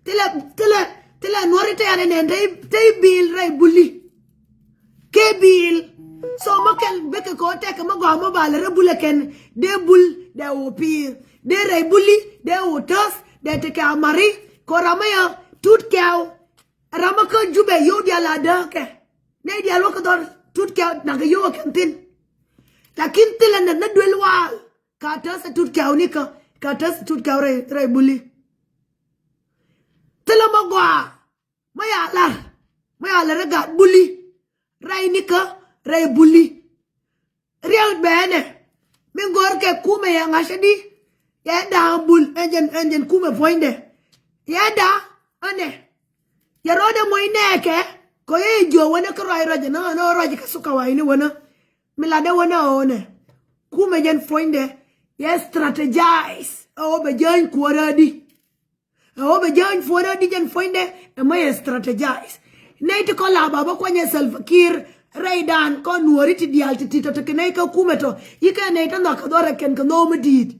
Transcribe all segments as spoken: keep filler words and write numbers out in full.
Thilɛ, thilɛ, thilɛ Nuɔri te yan ɛ nɛn te, te i̱ bil rɛy Buli. Kɛ bil. So mɔ kɛl bikɛ kɛ ɔ tɛkɛ mɔ gɔaa mɔ ba lɛ rɛ Bul ɛ kɛn. Dee Bul dee wä pi̱i̱r. Dee rɛy Buli dee wä täth dee tekɛ amari. Kɛ ɔ ram mɔ yɛ Tut Kɛw. Ram mɔ kä Jubɛ yio̱w diaal a dääkɛ. Nɛy diaal wä kä dhɔr Tut Kɛw nakä yio̱w ɛ kɛn thi̱n. Lakin thilɛ nɛ nɛ Duel Wal. Ka täth ɛ Tut Kɛw nikä, ka täth ɛ Tut Kɛw rɛy, rɛy Buli. Thilɛ mɔ gɔaa, mɔ ya lar, mɔ ya lar rɛ gaat Buli. Rɛy nikä, rɛy Buli. Riɛk bɛɛnɛ, mi go̱o̱r kɛ kumɛ yɛ ŋa̱cä di. Yɛ da̱a̱ Bul, ɛn jɛn, ɛn jɛn kumɛ puɔ̱nydɛ. Yɛ da̱a̱, ɛnɛ. Yɛ rɔɔdɛ moc nɛɛkɛ, kɔ yɛ jiök wänä kä ruac ruac, ɛn ɣän ɣän ruac kɛ thuka wa̱i̱ni wänä. Mi latdä wä ni ɣöö nɛ kumɛ jɛn puɔ̱nydɛ yɛ strategize ɛ ɣöö bɛ jäny kuäärä di. Ɛ ɣöö bɛ jäny puɔ̱nydä di jɛn puɔ̱nydɛ. Ɛ mɛ yɛ strategize. Nɛy ti kɔn la ba bä kuanyɛ Salva Kiir rɛydan kɔn Nuɔri ti diaal ti ti tɔ ti kɛ nɛy kä kumɛ tɔ. Yikɛ nɛy ti nhɔk kɛ dhɔrɛ kɛn kɛ nhɔk mi di̱i̱t.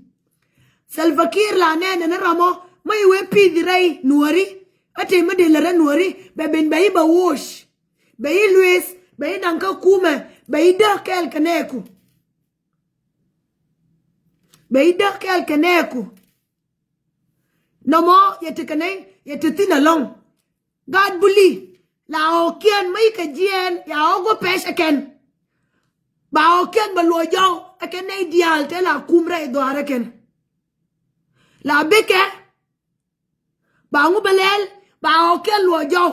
Salva Kiir la nɛn ni ramɔ mɛ i̱ wee pi̱i̱th rɛy Nuɔri. Ɛ ti mi dee lɛ rɛ Nuɔri bɛ ben bɛ i̱ bɛ woc. Bɛ i̱ lueth, bɛ i̱ naŋ kä kumɛ, bɛ i̱ däk kɛɛl kɛ nɛɛku. Bɛ i̱ däk kɛɛl kɛ nɛɛku. Nɔmɔ yɛ ti kɛ nɛy, yɛ ti thi̱n ɛlɔ̱ŋ. Gaat Buli, la ɣɔ̱kiɛn mä i̱ kɛ jiɛɛn, ya ɣɔ̱k wä pɛc ɛ kɛn. Ba ɣɔ̱kiɛn bɛ luɔc jɔw, ɛ kɛ nɛy diaal tëë la kum rɛy dhɔaarä kɛn. La bikɛ, ba ŋu bɛ lɛl, ba ɣɔ̱kiɛn luɔc jɔw.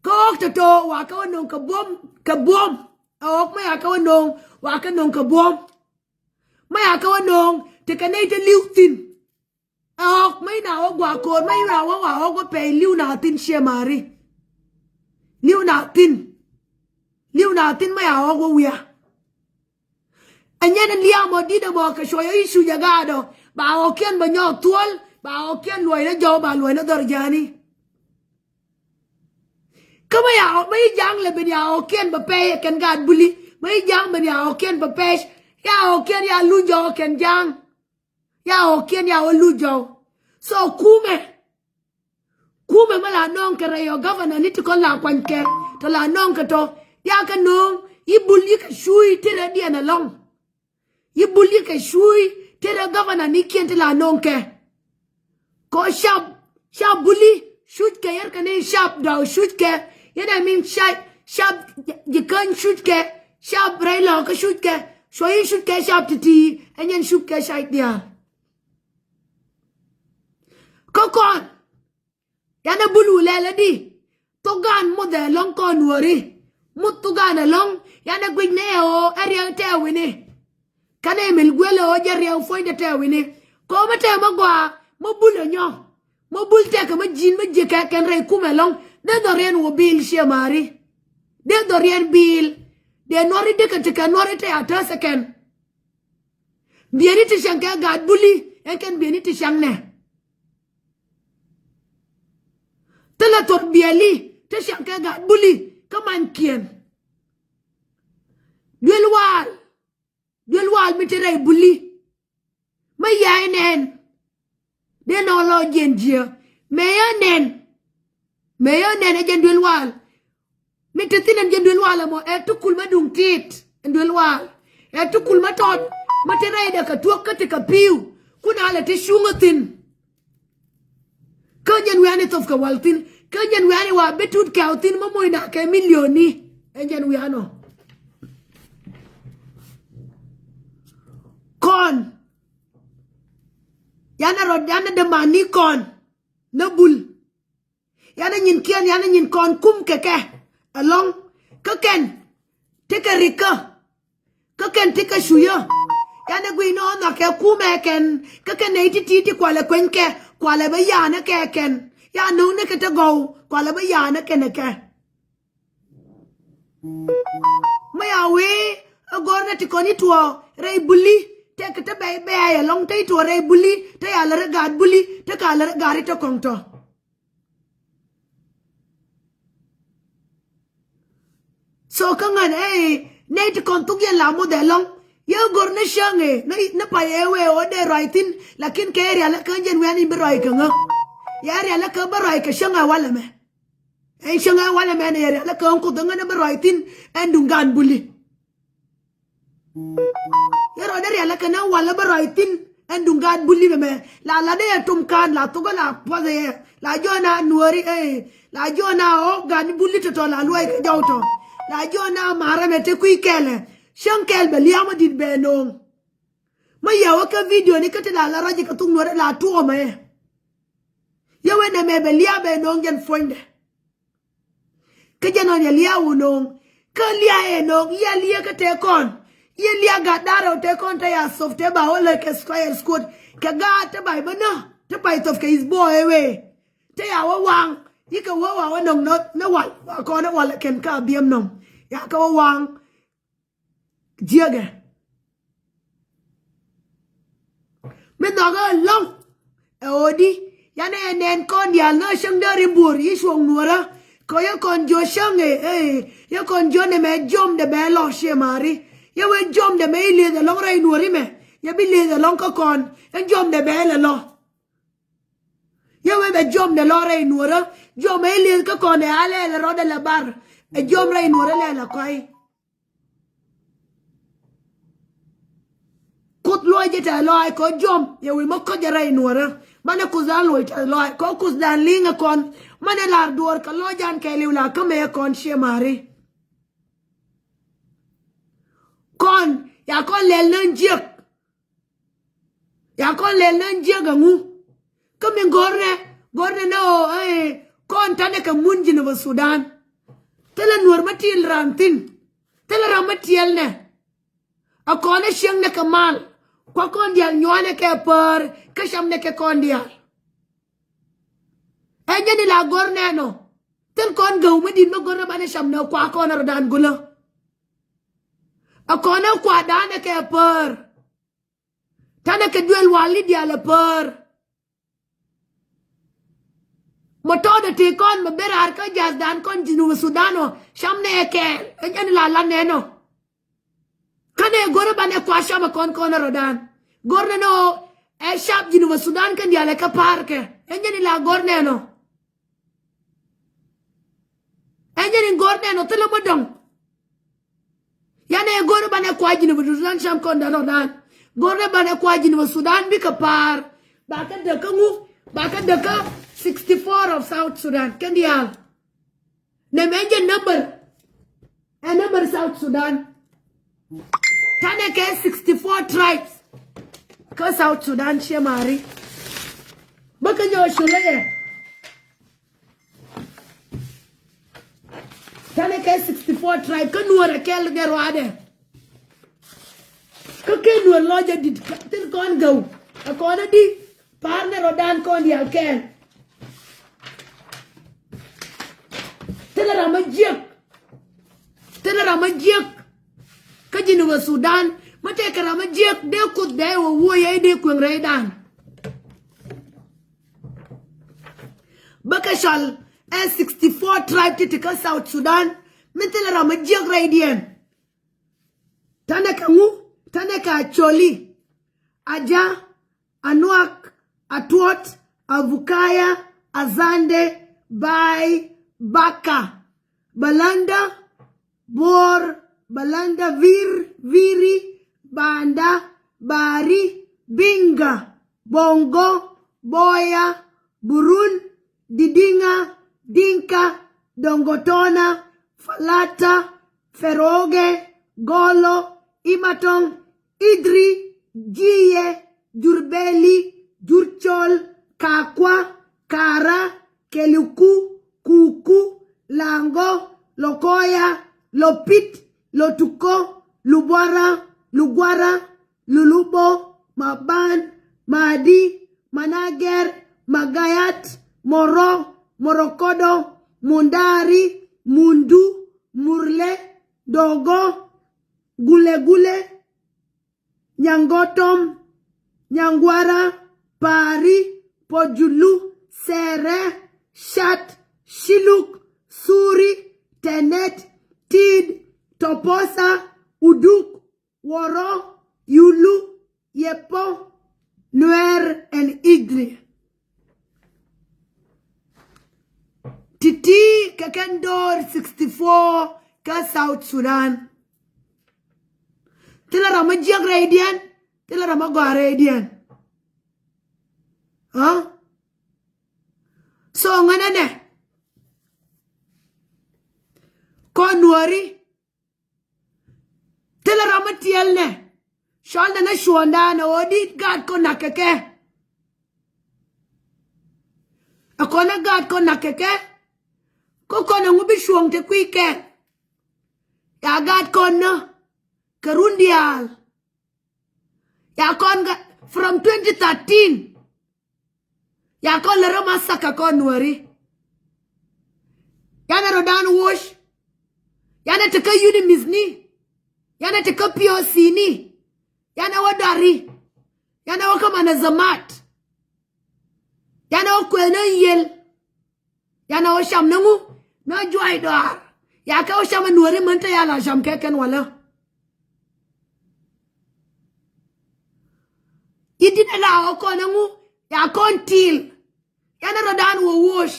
Kä ɣɔ̱k tɔ̱tɔ̱ wa kɛ wä no̱o̱ŋ kɛ buɔ̱m, kɛ buɔ̱m. Ɛ ɣɔ̱k mä ya kɛ wä no̱o̱ŋ, wa kɛ no̱o̱ŋ kɛ buɔ̱m. Mä ya kɛ wä no̱o̱ŋ, tekɛ nɛy te li̱w thi̱n. Ɛ ɣɔ̱k mä in a ɣɔ̱k gua̱a̱ ko̱o̱r, mä in a ɣɔ̱k wa ɣɔ̱k wä pɛy li̱w na thi̱n ciɛ ma̱a̱ri. Li̱w na thi̱n. Li̱w na thi̱n mä ya ɣɔ̱k wä wiaa. Ɛ nyɛn in liaam ɔ di̱t ɛmɔ kɛ cuɔyä i̱ cuc ɛ gaatdɔ. Ba ɣɔ̱kiɛn bɛ nyɔɔk thuɔ̱l, ba ɣɔ̱kiɛn luɔ̱cnä jɔw, ba luɔ̱cnä dhɔr ja̱a̱ni. Kä mä ya ɣɔ̱k, mä i̱ ja̱a̱ŋ lɛ ben ya ɣɔ̱kiɛn bɛ pɛy ɛ kɛn gaat Buli. Mä i̱ ja̱a̱ŋ ben ya ɣɔ̱kiɛn bɛ pɛc. Ya ɣɔ̱kiɛn ya luc jɔw ɛ kɛn ja̱a̱ŋ. Ya ɣɔ̱kiɛn ya wä luc jɔw. So kumɛ. Kumɛ mä la nɔŋ kɛ rɛy ɔ governor ni ti kɔn la kuany kɛ tɔ la nɔŋ kɛ tɔ. Ya kɛ no̱o̱ŋ i̱ Bul i̱ kɛ cuuc ti rɛ diɛn ɛlɔ̱ŋ. I̱ Bul i̱ kɛ cuuc ti rɛ governor ni kiɛn ti la nɔŋ kɛ. Kɔ cap, cap Buli cuc kɛ yɛr kɛ ni cap Dɔw cuc kɛ. Yɛn ɛ min cap, cap Jikäny cuc kɛ, cap rɛy lɔ̱kä cuc kɛ. Cuɔ i̱ cuc kɛ cap ti̱ti̱ ɛ nyɛn cuc kɛ cap diaal. Kä kɔn yanɛ Bul wulɛl ɛ di. Thok gan muth ɛlɔ̱ŋ kɔn Nuɔri. Muth thok gan ɛlɔ̱ŋ. Yanɛ guic ni ɛ ɣöö ɛ riɛk tɛɛwi̱ni. Kɛnɛ mil guel ɛ ɣöö jɛ riɛk puɔ̱nydɛ tɛɛwi̱ni. Kɛ ɣöö mä tɛɛmä gɔaa mä Bul ɛ nyɔ. Mä Bul tɛkɛ mä ji̱n mä ji̱ kɛ kɛn rɛy kumɛ ɛlɔ̱ŋ. Dee dhɔriɛn wä bil ciɛ ma̱a̱ri. Dee dhɔriɛn bil. Dee Nuɔri dikɛ ti kɛ Nuɔri tɛ a täth ɛ kɛn. Bieni ti cäŋ kɛ gaat Buli ɛn kɛn bieni ti cäŋ nɛ. Thilɛ thor biɛli ti cäŋ kɛ gaat Buli kä mankiɛn. Duel Wal, Duel Wal mi ti rɛy Buli. Mä yay nɛn. Dee nɔ lɔ jiɛn jiɛ. Mëë yä nɛn. Mëë yä nɛn ɛ jɛn Duel Wal. Mi te thi̱n ɛn jɛn Duel Wal ɛmɔ ɛ tukul mä duŋ tit ɛn Duel Wal. Ɛ tukul mä tɔt mä te rɛydɛ kɛ tuɔk kä ti kɛ pi̱w. Kun a lɛ te cuŋä thi̱n. Kä jɛn wi̱i̱ ni thoth kɛ wal thi̱n. Kä jɛn wi̱i̱ ni wa bi Tut Kɛw thi̱n mä moc na kɛ milioni. Ɛ jɛn wi̱i̱ nɔ. Kɔn. Yanɛ rɔ, yanɛ dämani kɔn. Nä Bul. Yanɛ nyinkiɛn, yanɛ nyin kɔn kum kɛ kɛ ɛlɔ̱ŋ. Kä kɛn tekɛ rikä. Kä kɛn tekɛ cucä. Yanɛ guic ni ɣɔn nhɔakɛ kumɛ kɛn. Kä kɛn nɛy ti̱ti̱ ti kualɛ kuenykɛ, kualɛ bä ya̱a̱nä kɛ kɛn. Ya no̱o̱ŋ ni kɛ te gɔw, kualɛ bä ya̱a̱nä kɛnɛ kɛ. Mä ya wee ɛ gɔ̱r nɛ ti kɔn i̱ tuɔɔk rɛy Buli. Tekɛ te bɛy bɛy ɛlɔ̱ŋ te i̱ tuɔɔk rɛy Buli. Te ya lɛ rɛ gaat Buli. Te ka lɛ rɛ gaat i̱ te kɔŋ tɔ. So kä ŋän ɛ nɛy ti kɔn thuk yɛn la muth ɛlɔ̱ŋ. Yɛ gɔ̱r ni cäŋ ɛ ni pay ɛ wee ɣöö dee ruac thi̱n. Lakin kɛ area lɛ kä jɛn wi̱i̱ an in bi ruac kɛ ŋä. Yɛ rial ɛ kɛ bä ruac kɛ cäŋ ɛ walɛ mɛ. Ɛn cäŋ ɛ walɛ mɛ ni yɛ rial ɛ kɛ ɣän Kuoth ɛ ŋän ɛ bä ruac thi̱n ɛn duŋ gaat buli. Yɛ rɔɔdɛ rial ɛ kɛ ni wal ɛ bä ruac thi̱n ɛn duŋ gaat buli mɛmɛ. La lat ɛ yɛ tum kaan la thok ɛ la puɔth ɛ yɛ la jiɔn a nuɔri ɛ la jiɔn a ɣɔ̱k gaat buli tɔ̱tɔ̱ la luɔc kɛ jɔw tɔ̱ la jiɔn a marä mɛ te kui̱ kɛɛlɛ. Cäŋ kɛɛl bɛ lia̱a̱ mä di̱t bɛ no̱o̱ŋ. Mä yɛ wä kä video ni kä ti la la ruac kɛ thuk nuɔri la tuɔɔmɛ. Yɛ wen ɛmɛ bɛ lia̱a̱ bɛ no̱o̱ŋ jɛn puɔ̱nydɛ. Kä jɛn ɣän yɛ lia̱a̱ wä no̱o̱ŋ kä lia̱a̱ ɛ no̱o̱ŋ yɛ lia̱a̱ kä tëë kɔn. Yɛ lia̱a̱ gat da̱rɛ wä tëë kɔn te ya thop te ba wä lɛ kɛ square squad kɛ gaat te ba i̱ bä nä te ba i̱ thop kɛ is boy ɛ wee. Te ya wä waŋ yikɛ wä wa wä nɔŋ nä wal wa kɔn ɛ wal ɛ kɛn ka biɛm nɔm. Ya kɛ wä waŋ. Jiäkɛ mi nhɔkä ɛlɔ̱ŋ. Ɛ ɣöö di yanɛ ɛ nɛn kɔn diaal nhɔk cäŋ dee ri buɔ̱r yi cuɔ̱ŋ nuɔ̱rä. Kɛ yɛ kɔn jiɔ cäŋ ɛ ɛ yɛ kɔn jiɔ nɛmɛ jiɔmdɛ bɛ lɔ ciɛ ma̱a̱ri. Yɛ wee jiɔmdɛ mɛ i̱ lieth ɛlɔ̱ŋ rɛy nuɔ̱ri mɛ. Yɛ bi lieth ɛlɔ̱ŋ kä kɔn ɛn jiɔmdɛ bɛ lɛ lɔ. Yɛ wee bɛ jiɔmdɛ lɔ rɛy nuɔ̱rä. Jiɔm ɛ i̱ lieth kä kɔn ɛ alɛ lɛ rɔɔdɛ lɛ bar. Ɛ jiɔm rɛy nuɔ̱rä lɛ lɛ kɔ̱a̱c. Kuoth luɔc jɛ tɛth lɔaac kɛ ɣöö jiɔm yɛ wi̱i̱ mä kɔc jɛ rɛy nuɔ̱ɔ̱rä. Banɛ Kuoth raan luɔc tɛth lɔaac kɛ ɣöö Kuoth dan li̱ŋ ɛ kɔn. Manɛ la̱r duɔ̱ɔ̱r kɛ lɔc jan kɛɛliw la kä mëë kɔn ciɛ ma̱a̱ri. Kɔn ya kɔn lɛl nän jiäk. Ya kɔn lɛl nän jiäk ɛŋu? Kä mi go̱rnɛ go̱rnɛ ni ɣöö ɛ kɔn tanɛ kɛ mun Jinubä Sudan. Thilɛ nuɔ̱ɔ̱r mä tiɛl ran thi̱n. Thilɛ ram mä tiɛl nɛ. A kɔn ɛ cieŋ nɛ kɛ mal kua kɔn diaal nyuanɛ kɛ päär kä cam nɛ kɛ kɔn diaal. Ɛ jɛn i la go̱r nɛn ɔ thil kɔn gäw mä di̱t mä go̱r nɛ banɛ cam nɛ kua kɔn ɛ rɔ̱dan gulä. A kɔn ɛ kua da̱a̱n ɛ kɛ päär. Tanɛ kɛ duel wali diaal ɛ päär. Mɔ tɔɔdɛ tëë kɔn mɛ ben raar kä ja̱thdan kɔn Jinub Sudan ɔ cam nɛ kɛɛl ɛ jɛn la la nɛn ɔ. Känɛ go̱rɛ banɛ kua cam ɛ kɔn kɔn ɛ rɔ̱dan go̱rnɛ nɔ ɛ cap Jinub Sudan kɛn diaal ɛ kä pa̱a̱r kɛ ɛ jɛn la go̱rnɛ nɔ. Ɛ jɛn in go̱rnɛ nɔ thilɛ bä dɔ̱ŋ. Yanɛ go̱rɛ banɛ kua Jinub Sudan cam kɔn dan rɔ̱dan. Go̱rɛ banɛ kua Jinub Sudan bikɛ pa̱a̱r. Ba kä däkä ŋu ba kä däkä sixty four of South Sudan kɛn diaal. Nɛ mɛ jɛ number. Ɛ number South Sudan. Tanɛ kɛ sixty four tribes. Kä South Sudan ciɛ ma̱a̱ri. Bä kä nyɔ culɛ yɛ. Tanɛ kɛ sixty four tribe kä nuɔr ɛ kɛl gɛ ruadɛ. Kä kɛ nuɔr lɔcɛ dit thil kɔn gäw ɛ kɔn ɛ di. Pa̱a̱r nɛ rɔ̱dan kɔn diaal kɛɛl. Thilɛ ram ɛ jiäk. Thilɛ ram ɛ jiäk. Kä Jinub Sudan mä tɛkɛ ram ɛ jiäk dee Kuoth dee wä wuɔyɛ i̱ dee kueŋ rɛydan. Bä kɛ cɔl ɛ sixty four tribe ti ti kä South Sudan. Mi thilɛ ram ɛ jiäk rɛydiɛn. Tanɛ kɛ ŋu? Tanɛ kɛ Acholi, Aja, Anuak, Atuot, Avukaya, Azande, Bai, Baka, Balanda, Bor, Balanda, Vir, Viri, Banda, Bari, Binga, Bongo, Boya, Burun, Didinga, Dinka, Dongotona, Falata, Feroge, Golo, Imatong, Idri, Jiye, Jurbeli, Jurchol, Kakwa, Kara, Keliku, Kuku, Lango, Lokoya, Lopit, Lotuko, Lubwara, Lugwara, Lulubo, Maban, Madi, Manager, Magayat, Moro, Morokodo, Mundari, Mundu, Murle, Dogo, Gulegule, Nyangotom, Nyangwara, Pari, Pojulu, Sere, Shat, Shiluk, Suri, Tenet, Tid, Toposa, Uduk, Woro, Yulu, Yepo, Nuer, and Idri. kɛ kɛn dɔɔr sixty four kä South Sudan. Thilɛ ram mi jiäk rɛydiɛn, thilɛ ram mi gɔaa rɛydiɛn. Aa? So ŋänɛ nɛ kɔn Nuääri, thilɛ ram mi tiɛl nɛ cɔl nɛ nɛ cuɔ̱ɔ̱ŋdan ɛ ɣöö di gaat kɔn nak kɛ kɛ. Ɛ kɔn ɛ gaat kɔn nak kɛ kɛ. Kä kɔn ɛŋu bi cuɔ̱ɔ̱ŋ te kui̱ kɛn? Ya gaat kɔn nä kɛ run diaal. Ya kɔn kä from twenty thirteen. Ya kɔn lɛ rɔ massacre kɔn Nuääri. Yanɛ rɔ̱dan woc. Yanɛ tekä UNMISS ni. Yanɛ tekä POC ni. Yanɛ wä dɔri. Yanɛ wä kä manazamat. Yanɛ wä kuɛth ni yiel. Yanɛ wä cam ni ŋu? Ni juay dɔaar. Ya kɛ wä cam ɛ Nuääri män te ya la cam kɛ kɛn walä. I̱ di̱t ɛ la wä kɔn ɛ ŋu? Ya kɔn til. Yanɛ rɔ̱dan wä woc.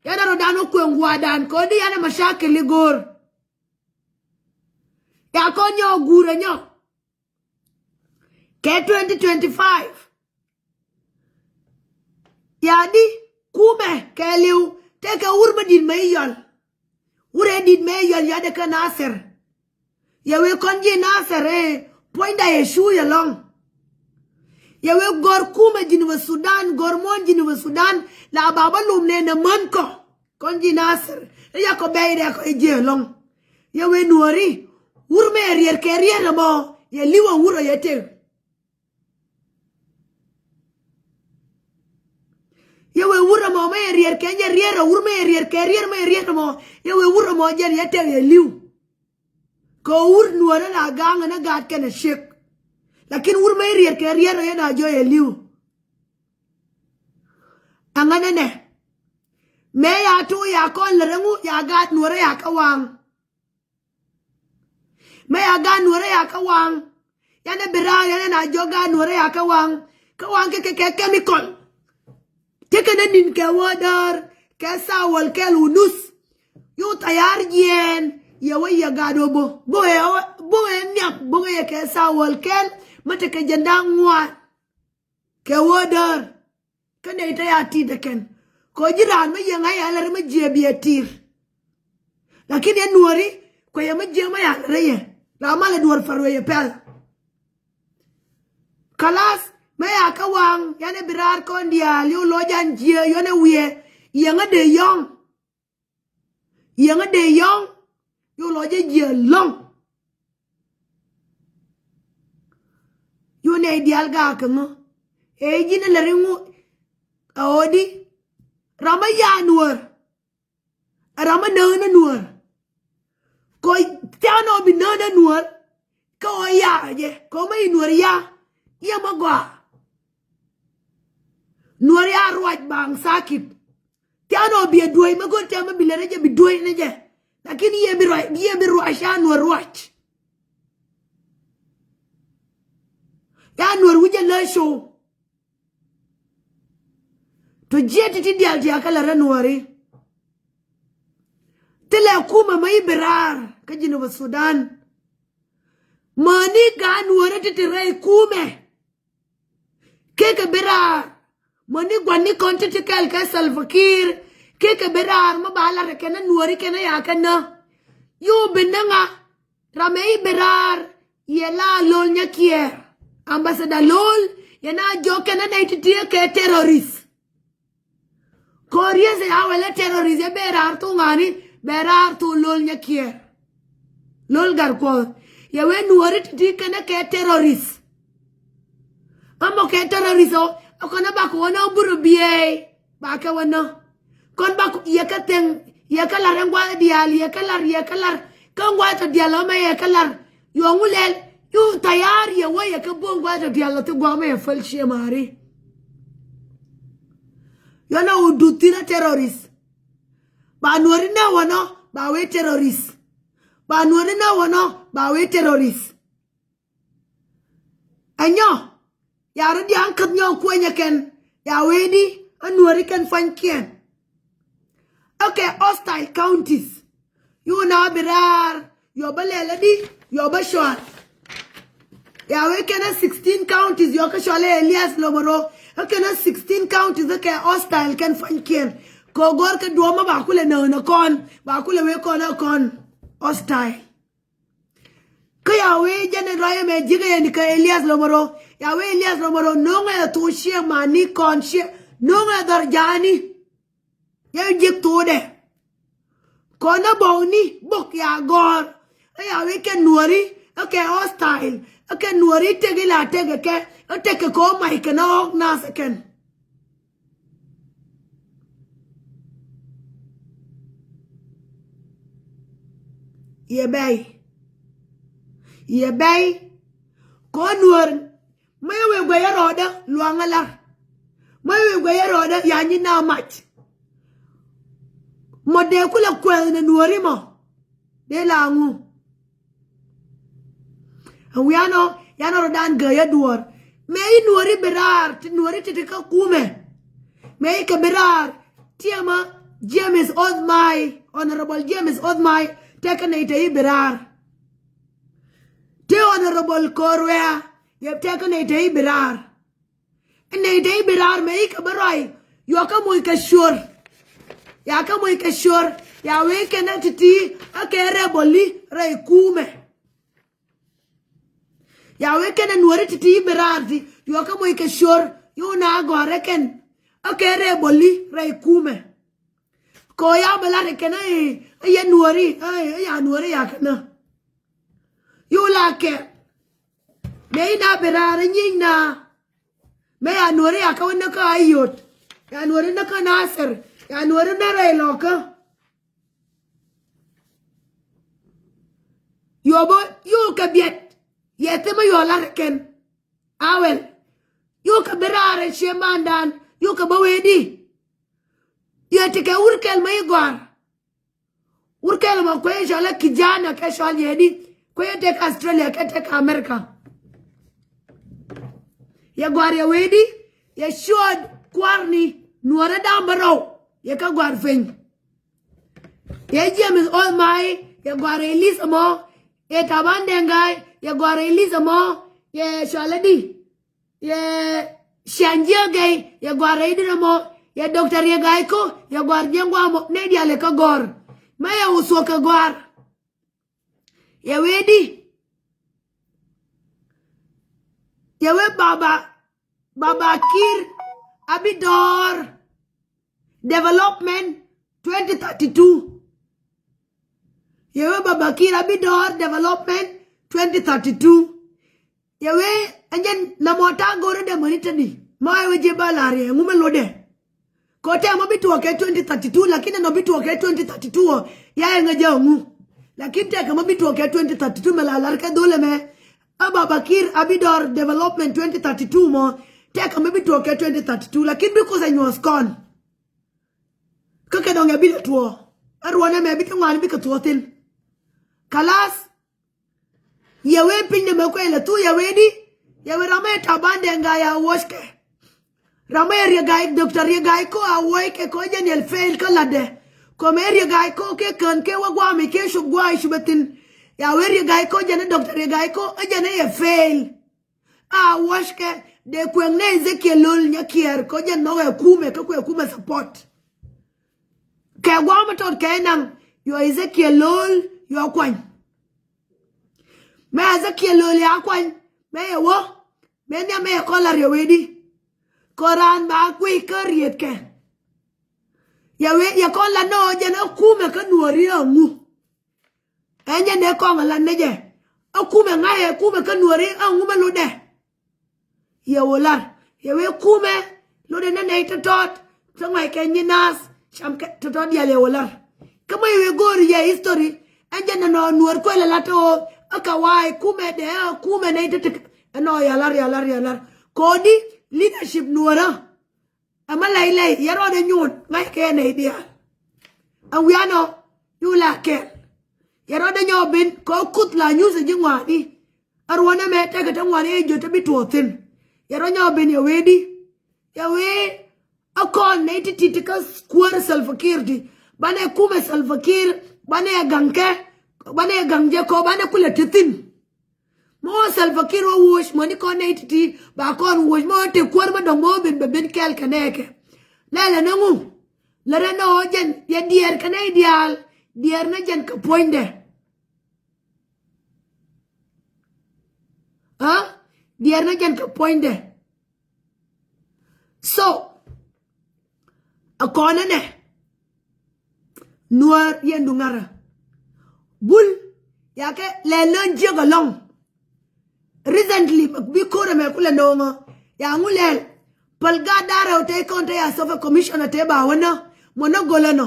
Yanɛ rɔ̱dan wä kuɛn gua̱a̱dan kɔn di yanɛ macakil i̱ go̱o̱r. Ya kɔn nyɔk guur ɛ nyɔk. Kɛ twenty twenty five. Ya di kumɛ kɛɛliw tekɛ wur mi di̱t mɛ i̱ yɔl. Wur ɛ di̱t mɛ i̱ yɔl yadɛ kä Nasir. Yɛ wee kɔn ji̱ Nasir ɛ puɔ̱nyda yɛ cu yɛ lɔ̱ŋ. Yɛ wee gɔr kumɛ Jinubä Sudan, gɔr muɔ̱ɔ̱n Jinubä Sudan la ba bä lum nɛ nɛ män kɔ. Kɔn ji̱ Nasir ɛ yakɔ bɛy rɛk kɔ i̱ ji̱ ɛlɔ̱ŋ. Yɛ wee Nuääri wur mɛ yɛ riɛr kɛ riɛr ɛmɔ yɛ li̱w ɛ wur ɛ yɛ tëk. Yɛ wee wur ɛmɔ mɛ yɛ riɛr kɛ nyɛ riɛr ɛ wur mɛ yɛ riɛr kɛ riɛr mɛ yɛ riɛr ɛmɔ. Yɛ wee wur ɛmɔ jɛn yɛ tëk yɛ li̱w. Kɛ wur Nuäärä la ga̱a̱ŋ ɛn ɛ gaat kɛnɛ ciek. Lakin wur mɛ riɛr kɛ riɛr ɛ yɛn a jɔɔc ɛ li̱w. Ɛŋä nɛnɛ mëë ya tuuk ya kɔn lät ɛŋu ya gaat Nuäärä ya kä waŋ. Mëë ya gaat Nuäärä ya kä waŋ. Yanɛ bi raar yanɛ na jɔk gaat Nuäärä ya kä waŋ. Kä waŋ kɛ kɛ kɛ chemical. Tekɛ nä ni̱n kɛ wä däär kɛ saa wäl kɛl wä nuth. Yu thayar jiɛɛn yɛ wä yɛ gaat wä bo̱ bo̱ ɛ bo̱ ɛ nhiam bo̱ ɛ yɛ kɛ saa wäl kɛl. Mä tekɛ jɛn da̱ŋ ŋuan kɛ wä däär. Kä nɛy te ya ti̱i̱t ɛ kɛn kɛ ɣöö ji̱ raan mä yiëŋ a yɛ lɛr mä jiɛ biɛ ti̱i̱r. Lakin yɛ Nuääri kuɛ yɛ mä jiɛ mä ya lɛr yɛ la malɛ duɔ̱ɔ̱r pɛr wee yɛ pɛl. Kalas mä ya kä waŋ yanɛ bi raar kɔn diaal yɛ wä lo̱c an jiɛ yɔnɛ wiɛ. Yiëŋä dee yɔ̱ŋ. Yiëŋä dee yɔ̱ŋ. Yɛ wä lo̱c ɛ jiɛ lɔ̱ŋ. Yɛ wä nɛy diaal gaak kä ŋä ëë ji̱n ɛ lɛ riŋ ɛ ɣöö di ram ɛ ya Nuäär. Ɛ ram ɛ nääk ni Nuäär. Kɔ thia̱a̱n ɔ bi nääk ni Nuäär. Kä ɣöö ya jɛ kɛ ɣöö mä yi Nuäär ya. Yɛ mä gɔaa. Nuäär ya ruac baŋ sakit. Thia̱a̱n ɔ biɛ duäc mä go̱r tɛmɛ bi lät ni jɛ bi duäc ni jɛ. Lakin yɛ bi ruac yɛ bi ruac ca Nuäär ruac. Ya Nuäär wi̱c jɛ lä show. Tɔ jiɛ ti̱ti̱ diaal ti a kä lät rɛ Nuääri. Thilɛ kumɛ mä i̱ bi raar kä Jinubä Sudan. Mäni gaat Nuäärä ti̱ti̱ rɛy kumɛ. Kekɛ bi raar mäni gua̱ni kɔn ti̱ti̱ kɛl kɛ Salva Kiir. Kekɛ bi raar mä ba lat kɛn ɛ Nuääri kɛn ɛ ya kɛ nä. Yu bi nä ŋa. Ram ɛ i̱ bi raar yɛ la Lol Nyakiɛɛr. Ambassador Lol yɛ na jɔk kɛn ɛ nɛy ti̱ti̱ kɛ terrorist. Kɔ rieth ɛ a wälɛ terrorist ɛ bɛ raar thok ŋa̱a̱ni bɛ raar thok Lol Nyakiɛɛr. Lol Gatkuɔth yɛ wee Nuääri ti̱ti̱ kɛn ɛ kɛ terrorist. Amɔ kɛ terrorist ɔ ɛ kɔn ɛ bakɔ wä nä burɛ biey. Bakɛ wä nä kɔn bakɔ yɛ kä thɛŋ yɛ kä lar ɛn gua̱a̱th diaal yɛ kä lar yɛ kä lar kä gua̱a̱th tɔ diaal ɔmɛ yɛ kä lar. Yɔŋ wulɛl yu thayar yɛ wä yɛ kä bo̱o̱ŋ gua̱a̱th tɔ diaal ɔ thi gua̱a̱th mɛ yɛ fäl ciɛ ma̱a̱ri. Yɔnɛ wä duth thi̱n ɛ terrorist. Ba Nuääri nä wä nɔ ba wee terrorist. Ba Nuääri nä wä nɔ ba wee terrorist. Ɛnyɔ ya rɔ diaŋ käth nyɔ kuenyɛ kɛn ya wee di ɛ Nuääri kɛn pua̱nykiɛn. Okay. hostile counties. Yuk na bi raar, yɔ bä lɛl adi, yɔ bä cɔal. Ya wee kɛn a sixteen counties yɔ kä cɔal ɛ Elias Lomoro. Ɛ kɛn a sixteen counties ɛ kɛ hostile kɛn pua̱nykiɛn. Kɛ ɣöö gɔ̱r kɛ duɔ̱ɔ̱mä ba kulɛ näk nä kɔn, ba kulɛ wee kɔn ɛ kɔn hostile. Kä ya wee jɛn in ruac ɛmɛ ji̱ kɛ yɛn kɛ Elias Lomoro. Ya wee Elias Lomoro no̱o̱ŋɛ thok ciɛ mani kɔn ciɛ no̱o̱ŋɛ dhɔr ja̱a̱ni. Yɛ ji̱ thokdɛ kɔn ɛ bɔkni bok ya gɔ̱r. Ɛ ya wee kɛ nuɔri ɛ kɛ hostile ɛ kɛ nuɔri tëk ila tëk ɛ kɛ ɛ tëk kɛ kɛ ɔ mac kɛ nä ɣɔ̱k nath ɛ kɛn. Yɛ bɛy. Yɛ bɛy. Kɔn nuɔr. Mä yɛ wee guɛy yɛ rɔɔdä luaŋä lar. Mä yɛ wee guɛy yɛ rɔɔdä ya nyi na mac. Mɔ dee kulɛ kuɛth nɛ nuɔri mɔ. Dee la ŋu. Ɛn wianɔ, yanɔ rɔdan gäyä duɔ̱ɔ̱r. Mëë i̱ nuɔri bi raar, ti nuɔri ti ti kä kumɛ. Mëë i̱ kɛ bi raar, tiɛmä James Othmai, Honorable James Othmai, tɛkɛ nɛy te i̱ bi raar. Ti Honorable Korea, yɛ tɛkɛ nɛy te i̱ bi raar. Nɛy te i̱ bi raar mëë i̱ kɛ bä ruac, yua kä moc kɛ cuɔr. Ya kä moc kɛ cuɔr, ya wee kɛn a ti̱ti̱, a kɛ rebel i̱ rɛy kumɛ. Ya wee kɛn a nuɔri ti̱ti̱ i̱ bi raar ti, yua kä moc kɛ cuɔr, yuk na gɔ̱a̱rä kɛn, a kɛ rebel i̱ rɛy kumɛ. Kɛ ɣöö ya bä lat kɛn a i̱, a yɛ nuɔri, a ya nuɔri ya kɛn a. Yuk la kɛ. Mëë i̱ na bi raar a nyieny na. Mëë ya nuɔri ya kä wä näkä Ayot. Ya nuɔri näkä Nasir. Ya nuɔri nä rɛy lɔkä. Yobä yuk kɛ biɛt. Yɛ thimä yɔ lar kɛn. Awɛl. Yuk kɛ bi raar ɛ ciɛ mandan. Yuk kɛ bä wee di. Yɛ ti kɛ wur kɛl mä i̱ gɔ̱a̱r. Wur kɛl mɔ kuecä cɔl ɛ kijana kɛ cɔl yɛ di. Kuecä tek Australia kɛ tek America. Yɛ gɔ̱a̱r yɛ wee di. Yɛ ciöt kua̱rni nuɔrä da̱ŋ bärɔw. Yɛ kä gɔ̱a̱r piny. Yɛ James Othmai, yɛ gɔ̱a̱r yɛ Elisa mɔ. Yɛ Taban Dengai, yɛ gɔ̱a̱r yɛ Elisa mɔ. Yɛ cɔl ɛ di. Yɛ Ciaŋ Jiäk Gɛy, yɛ gɔ̱a̱r rɛy di nɔmɔ, yɛ Doctor Riek Gai Kok, yɛ gɔ̱a̱r jiɛŋ guamɔ, nɛy diaal yɛ kä gɔ̱r. Mɛ yɛ wä thuɔ̱k kɛ gɔ̱a̱r. Yɛ wee di. Yɛ wee baba, baba Kiir a bi dɔ̱ɔ̱r development twenty thirty-two. Yɛ wee baba Kiir a bi dɔ̱ɔ̱r development twenty thirty-two. Yɛ wee ɛn jɛn namɔ ta̱a̱ go̱o̱rä dee mäni täni. Ma yɛ wee jiɛ ba la̱r yɛ ŋu mɛ lotdɛ. Kɔ tɛk mɔ bi tuɔɔk kɛ twenty thirty-two, lakin ɛn ɔ bi tuɔɔk kɛ twenty thirty-two ɔ. Ya yɛ ŋäc jɛ ɔ ŋu. Lakin tɛk mɔ bi tuɔɔk kɛ twenty thirty-two mɛ la la̱r kɛ dho̱l ɛmɛ. A baba Kiir a bi dɔ̱ɔ̱r development twenty thirty-two mɔ. Tɛk mɔ bi tuɔɔk kɛ twenty thirty-two, lakin bi Kuoth ɛ nyuɔ̱th kɔn. Kä kɛ dɔ̱ŋ ɛ bi lɛ tuɔɔk. Ɛ ruɔ̱n ɛmɛ bi ti ŋuan bi kɛ tuɔɔk thi̱n. Kalas. Yɛ wee piny ni mɛ kuɛ lɛ thu yɛ wee di. Yɛ wee ram ɛ Taban Dengai a wuɔckɛ. Ram ɛ Riek Gai, Doctor Riek Gai Kok a wuɔckɛ kɔ jɛn yɛl fail kä latdɛ. Kɔ mɛ Riek Gai Kok kɛ kän kɛ wä guam kɛ cup guay cup ɛ thi̱n. Ya wee Riek Gai Kok jɛn ɛ Doctor Riek Gai Kok ɛ jɛn ɛ yɛ fail. A wuɔckɛ dee kuɛŋ ni Ezekiel Lol Nyakiɛɛr kɔ jɛn nhɔk ɛ kumɛ kä kuɛ kumɛ support. Kɛ guam ɛ tɔt kɛ naŋ yɔ Ezekiel Lol yɔ kuany. Mɛ Ezekiel Lol ya kuany mɛ yɛ wä mɛ nhiam mɛ yɛ kɔn la riɛ wee di. Kɔ raan ba kui̱ kä riet kɛ. Yɛ wee yɛ kɔn la nɔ jɛn ɛ kumɛ kä nuɔri ɛ ŋu. Ɛn jɛ nɛ kɔŋ ɛ la nɛ jɛ. Ɛ kumɛ ŋa̱cɛ ɛ kumɛ kä nuɔri ɛ ŋu mɛ lotdɛ. Yɛ wä lar yɛ wee kumɛ lotdɛ nɛ nɛy tɔ̱tɔ̱t. Tä ŋuac kɛ nyi naath cam kɛ tɔ̱tɔ̱t diaal yɛ wä lar. Kä mɔ yɛ wee go̱o̱ri yɛ history. Ɛn jɛ nɛ nɔ nuɔr kuɛl ɛ la tɔ ɣöö ɛ kɛ wa̱a̱ ɛ kumɛ dɛ ɛ kumɛ nɛy tɔ̱tɔ̱t. Ɛnɔ yɛ lar yɛ lar yɛ lar. Kɔɔdi leadership nuɔrä. Ɛmɛ lɛy lɛy yɛ rɔɔdɛ nyuun ŋa̱ckɛ nɛy diaal. Ɛ wianɔ yuk la kɛl. Yɛ rɔɔdɛ nyɔk ben kɛ kuth la nyuth ɛ ji̱ ŋuani. Ɛ ruɔ̱n ɛmɛ tɛkɛ te ŋuani ɛ jiöt te bi tuɔɔk thi̱n. Yɛ rɔɔdɛ nyɔk ben yɛ wee di. Yɛ wee ɛ kɔn nɛy ti ti̱ti̱ kä kuäär Salva Kiir ti. Banɛ kumɛ Salva Kiir, banɛ gaŋ kɛ, banɛ gaŋ jɛ kɔ, banɛ kulɛ te thi̱n. Mɔ Salva Kiir wä wuɔ̱c, mɔ ni kɔn nɛy ti̱ti̱ ba kɔn wuɔ̱c, mɔ te kuäär mä dɔ̱ŋ mɔ ben bɛ ben kɛɛl kɛ nɛɛkɛ. Lɛlɛ ni ŋu? Lɛ rɛ ni ɣöö jɛn yɛ diɛɛr kɛ nɛy diaal, diɛɛr ni jɛn kɛ puɔ̱nydɛ. Aa, diɛɛr ni jɛn kɛ puɔ̱nydɛ. So a kɔn ɛnɛ Nuäär yɛn du ŋa̱rä. Bul yakɛ lɛl nään jiäk alɔŋ. Recently bi ko̱r ɛmɛ kulɛ no̱o̱ŋä. Ya ŋu lɛl päl gaat da̱rɛ wä tey kɔn tey a sɔfɛ commissioner tey ba wä nä mɔ nä golä nɔ.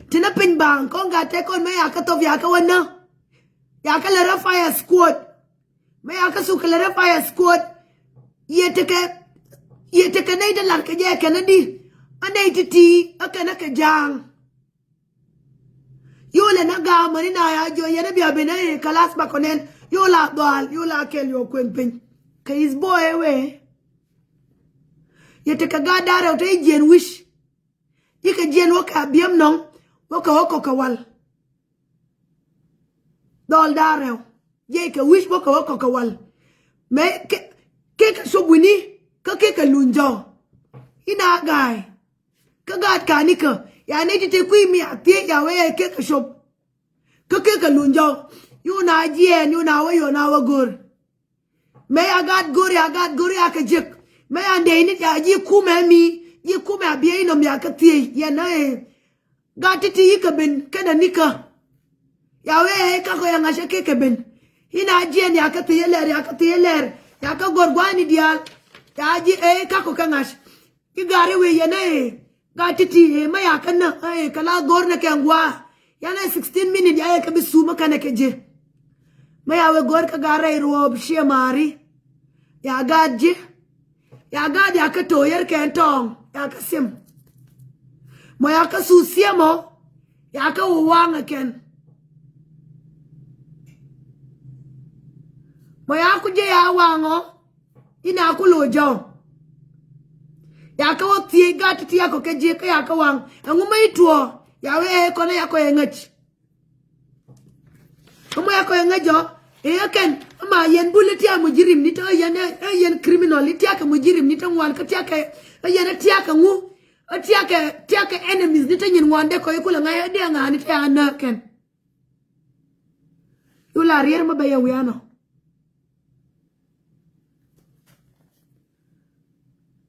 Ti nä piny baaŋ kɔn gaat tey kɔn mɛ yakɛ thop yakɛ wä nä. Yakɛ lɛ rɛ fire squad. Mɛ yakɛ thuk kɛ lɛ rɛ fire squad. Yɛ tekɛ, yɛ tekɛ nɛy ti lar kɛ jɛ kɛn adi. A nɛy ti ti a kɛn a kɛ ja̱a̱ŋ. Yol ɛn a ga̱a̱ mäni na ya jɔ yɛn a bia ben a i̱ kalas bakɔ nɛn. Yol a dhɔal, yol a kɛl yɔ kuën piny. Kɛ is boy ɛ wee. Yɛ tekɛ gaat da̱rɛ wä te i̱ jiɛn wi̱c. I̱ kɛ jiɛn wä kɛ a biɛm nɔŋ wä kɛ wä kɔ kɛ wal. Dhɔl da̱rɛ wä. Jiɛc kɛ wi̱c wä kɛ wä kɔ kɛ wal. Mɛ kɛ, kɛ kɛ cop wi̱ni kä kɛ kɛ luny jɔw. Inɛ a ga̱a̱y. Kä gaat kanikä ya nɛy ti te kui̱ mi a thiec ya wee kɛ kɛ cop. Kä kɛ kɛ luny jɔw. Yun a jiɛɛn yun a wä yun a wä go̱r. Mɛ ya gaat go̱r ya gaat go̱r ya kɛ jiäk. Mɛ ya ndɛy ni ya ji̱ kumɛ mi ji̱ kumɛ a biey nɔm ya kɛ thiec yɛn ɛ. Gat ti̱ti̱ i̱ kɛ ben kɛnɛ nikä. Ya wee i̱ kakɔ ya ŋa̱cä kekɛ ben. I̱ na jiɛn ya kä thiec lɛr ya kä thiec lɛr ya kä gɔr gua̱a̱ni diaal. Ya ji̱ ëë i̱ kakɔ kɛ ŋa̱c. I̱ gari wee yɛn ëë gat ti̱ti̱ ëë mä ya kä nä ëë kɛ la gɔr nɛ kɛ ŋua̱a̱. Yan ëë sixteen minute ya yɛ kɛ bi thum kä kɛnɛ kɛ ji̱. Mä ya wee gɔr kä gat rɛy ruɔɔp ciɛ ma̱a̱ri. Ya gat ji̱. Ya gaat ya kä to̱o̱yär kɛn tɔ̱ɔ̱ŋ ya kä thim. Mɔ ya kä thuth thiemɔ ya kä wä waŋ ɛ kɛn. Mɔ ya ku jiɛ ya waŋɔ. Inɛ a ku lo̱c jɔw. Ya kä wä thiec gaat ti tiakɔ kɛ jiɛ kä ya kä waŋ. Ɛŋu mä i̱ tuɔɔ ya wee ɛ kɔn ɛ ya kɔ ɛ ŋäc. Kä mɔ ya kɔ yɛ ŋäc jɔ ëë kɛn. Ama yɛn bul i̱ tiak mujirim ni te ɛ yɛn ɛ yɛn criminal i̱ tiak kɛ mujirim ni te ŋuan kä tiak kɛ ɛ yɛn ɛ tiak kɛ ŋu. Ɛ tiak kɛ tiak kɛ enemies ni te nyin ŋuan dee kɔ i̱ kulɛ ŋa̱c ɛ dee ŋa̱a̱n ni te a nääk kɛn. Yula rier mɛ bɛ yɛ wianɔ.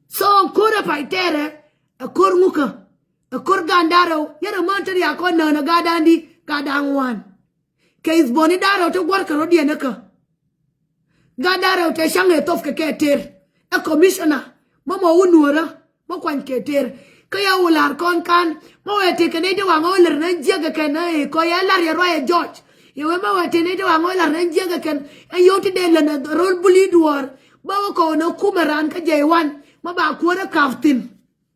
So ko̱r ɛ pay tɛrɛ ɛ ko̱r ŋukä. Ɛ ko̱r gan da̱rɛw yɛn ɛ män te riak kɔn nään ɛ gat da̱a̱n di gat da̱a̱n ŋuan. Kɛ is bɔni da̱rɛw te guɔ̱rkɛ rɔ̱diɛn ɛ kä. Gat da̱rɛw te caŋ ɛ thop kɛ kɛ ter. Ɛ commissioner mä mɔ wä nuɔ̱rä mä kuany kɛ ter. Kä ya wä la̱r kɔn kan mä wɛ tekɛ nɛy te waŋ ɔ lär nä jiäk ɛ kɛn ɛ kɔ yɛ la̱r yɛ ruac ɛ jɔc. Yɛ wee mä wɛ tekɛ nɛy te waŋ ɔ lär nä jiäk ɛ kɛn ɛ yio̱w ti dee län ɛ ro̱l buli duɔ̱ɔ̱r. Bä wä kɔn ɛ kumɛ raan kä jɛ iwan mä ba kuäär ɛ kap thi̱n.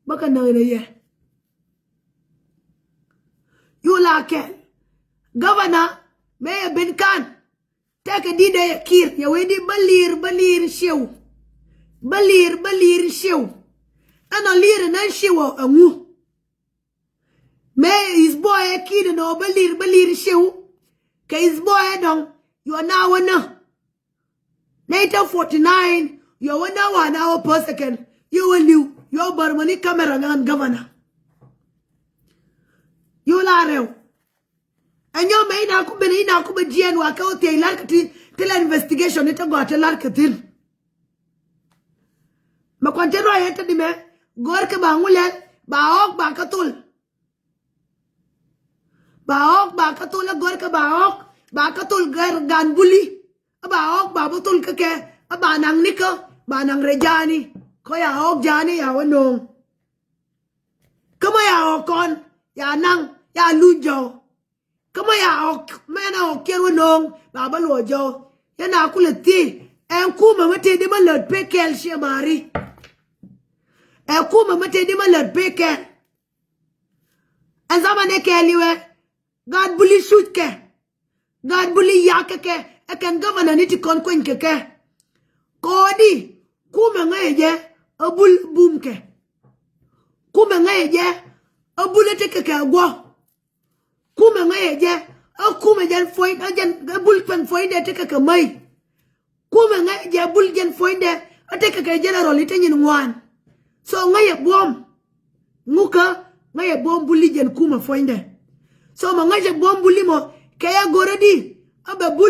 Bä kɛ näk nɛ yɛ. Yula kɛl. Governor mëë yɛ ben kan. Tɛkɛ di̱t ɛ yɛ kir yɛ wee di bä lir bä lir ciw. Bä lir bä lir ciw. Ɛnɔ lir ɛn ɛn ciw ɔ ɛŋu. Mëë is boy ɛ kir ɛnɔ bä lir bä lir ciw. Kɛ is boy ɛ dɔŋ yɔ na wä nä. Nineteen forty-nine yɔ wä na wa na wä pöth ɛ kɛn yɔ wä li̱w yɔ bär mɔ ni camera ŋa̱n governor. Yɔ la rɛw. Ɛ nyɔmɛ ina ku ben ina ku ben jiɛn wa kɛ wä thiec lar kɛ ti ti la investigation ni te gɔaa te lar kɛ thi̱n. Mɛ kɔn te ruac ɛ te di mɛ gɔr kɛ ba ŋu lɛl ba ɣɔk ba kɛ thol. Ba ɣɔk ba kä thol ɛ gɔr kä ba ɣɔk ba kä thol gɛr gan buli. Ɛ ba ɣɔk ba bä thol kä kɛ ɛ ba naŋ nikä ba naŋ rɛ ja̱a̱ni. Kä ya ɣɔk ja̱a̱ni ya wä no̱o̱ŋ. Kä mä ya ɣɔk kɔn ya naŋ ya luny jɔw. Kä mä ya ɣɔk mä ya na ɣɔk kiɛn wä no̱o̱ŋ ba bä luɔc jɔw. Yɛn a kulɛ thiec ɛn kumɛ mä tëëdi mä lät pekɛl ciɛ ma̱a̱ri. Ɛn kumɛ mä tëëdi mä lät pekɛl. Ɛn zaman ɛ kɛɛliwɛ gaat buli cuc kɛ. Gaat buli yak kɛ kɛ ɛ kɛn governor ni ti kɔn kueny kɛ kɛ. Kɔɔdi kumɛ ŋäcɛ jɛ ɛ bul bum kɛ. Kumɛ ŋäcɛ jɛ Ɛ bul ɛ tekɛ kɛ guɔ. Kumɛ ŋäcɛ jɛ, ɛ kumɛ jɛn puɔ̱ny, ɛ jɛn, ɛ bul pɛn puɔ̱nydɛ tekɛ kɛ mäc. Kumɛ ŋäcɛ jɛ, ɛ bul jɛn puɔ̱nydɛ ɛ tekɛ kɛ general i̱ te nyin ŋuan. So ŋäcɛ buɔ̱m. Ŋukä, ŋäcɛ buɔ̱m buli jɛn kumɛ puɔ̱nydɛ. So mɔ ŋäcɛ buɔ̱m buli mɔ kɛ ya go̱rä di. Ɛ bɛ bul